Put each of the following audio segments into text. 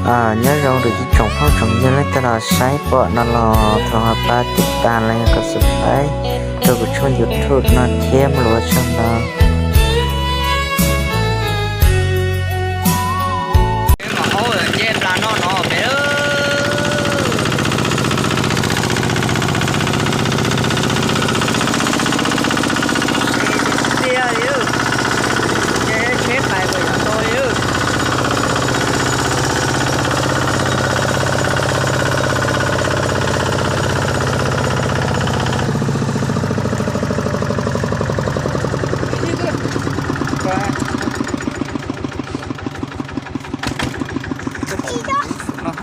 Nyob zoo rau ib tsoom phooj tsoom ywg leej twg los saib pom no los thov ho pab tib tas los yog kom subscribe rau kuv tshooj YouTube no thiab mus lus tshooj no.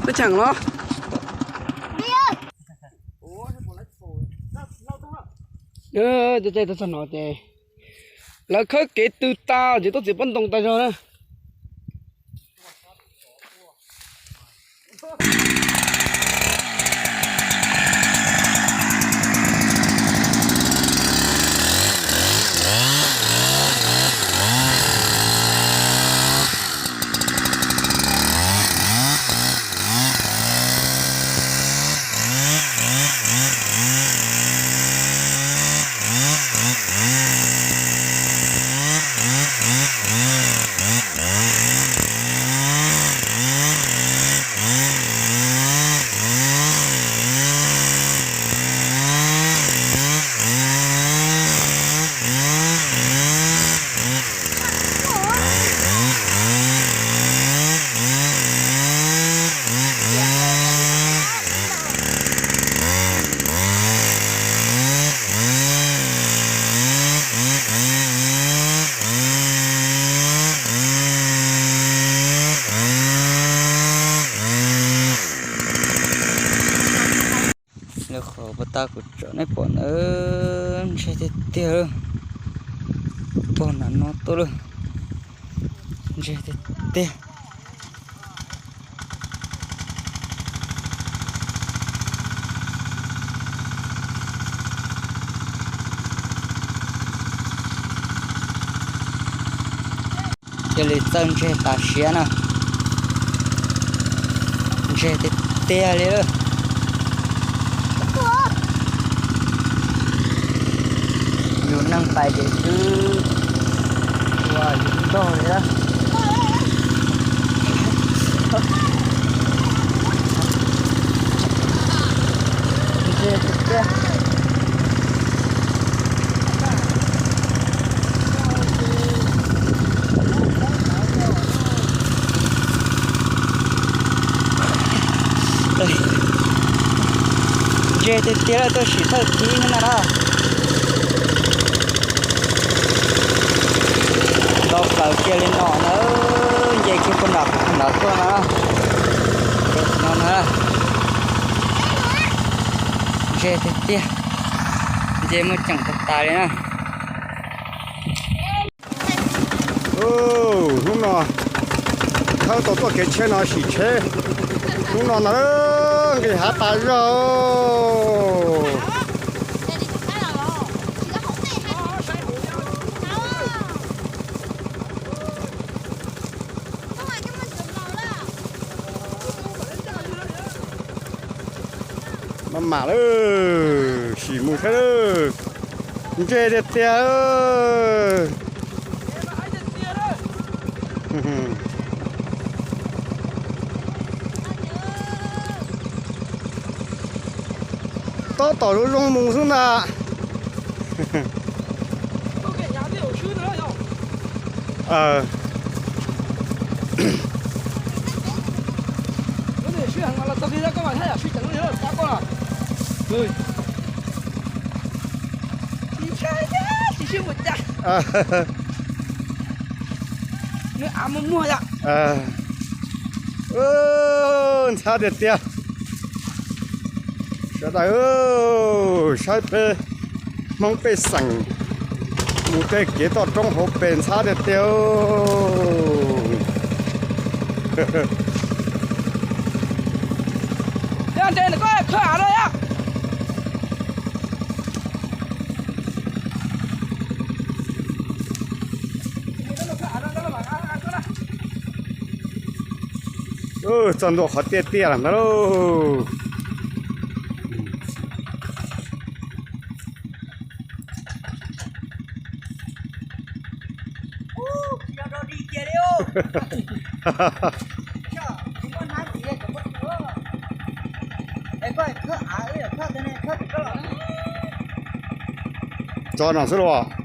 Teb cheem los. Ces txog no ces lawv khawb kev tw tas ces tuaj txiav pob ntoo tas zog na. Lawv qhov puas tas kuv tsom nej pom ntawd ntseg tiag tiag lawm. Pog nram no tuaj lawm, ntseg tiag tiag. Cia li txawj ntseg tas siab na. Ntseg tiag tiag li lawm. Yus neeg pais ces twb ua yus ntog li lawm. Ntseg tiag tiag. Ntseg tiag tiag lawm, tuaj sim thawj thib no na. Ntau plaws kiag li no na, nce kiag puag nram qhov nrad tuaj na. No na, ntseg tiag tiag, nce muaj ceem tas tas li na. Hnub no khawb tau tuaj kev tsheb no sim tsheb. Hnub no na, nqis hav tas zog. Maj mam lawm, sim mus saib lawm. Ntseg tiag tiag. Tab tom zoo zoo mus xwb ntag. Ntxhab tiag tiag. Sawv daws, saib peb Hmoob pej xeem mus tej kev toj roob hauv pes ntxhab tiag tiag. Txog ntua qhov tiaj tiaj los ntag lauj. Tso no xwb los.